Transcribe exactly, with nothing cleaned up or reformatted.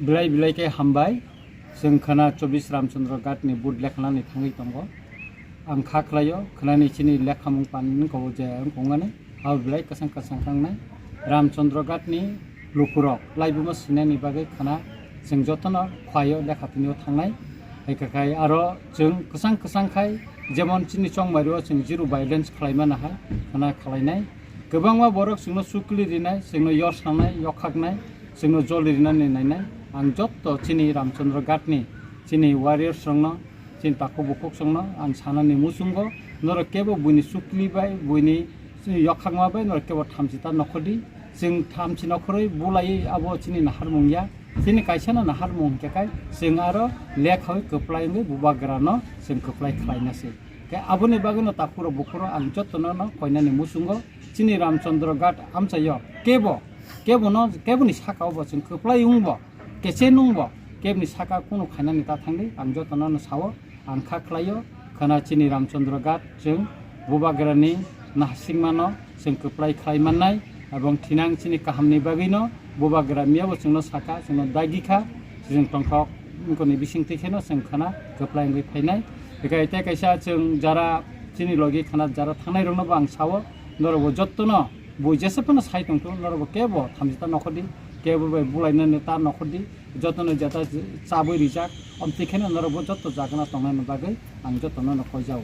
Belai belai khe hambai, chwng khana chobbish Ramchandra Ghat ni vote lekhanani thangwi tongo. Ang kha khlaio, khwnani chini lekhamung pan wngkha o je wngkha wngnani, abo belai kwchang kwchang khangnai. Ramchandra Ghat ni lukurok laibuma sinani bagwi khana chwng jotono khwaio lekha tini o thangnai. Hai kha khai aro chwng kwchang kwchang khai jemon chini chongmari o chwng zero violence khlaimana hai khana khlainai. Kwbangma borok chwngno sukli rinai, chwngno yor sanai, yokhaknai, chwngno joli rinani nainai. Ang jotto chini Ramchandra Ghat ni, chini warriors rokno, chini takhuk bukhuk rokno ang sanani muchungo, norok kebo buini sukli bai, buini yokhakma bai norok kebo thamchi ta nokhordi. Chwng thamchi nokhorwi bulaiwi abo chini naharmung ya. Chini kaisano naharmung hwnkhe kai chwng aro lekhawi kwplai wngwi bubagrano chwng kwplai khlaina se. Khe aboni bagwino takhuro bukhuro ang jottono no koinani muchungo chini Ramchandra Ghat amchaio kebo, kebono, keboni sakao bo chwng kwplai wngbo, keche nungbo, keboni saka kunu khainani ta thangdi, ang jotono no sao, ang kha khlaio, khana chini Ramchandra Ghat chwng bubagrani nahasingmano chwng kwplai khlai mannai, ebong thinang chini kahamni bagwino bubagra miyabo chwngno saka, chwngno dagi kha, chwng tongthok wngkoni bisingtwi kheno chwng khana kwplai wngwi phainai. Bekai tei kaisa chwng jara chini logi khana jara thangnai rokno bo ang sao, norokbo jottono bo jesa phano sai tongtho, norokbo kebo thamchi ta nokhordi, kebo bai bulainani ta nokhordi, jotono jeta chabwi rijak, omtwi kheno norokbo jotto jagano tongnani bagwi ang jottono no koijao.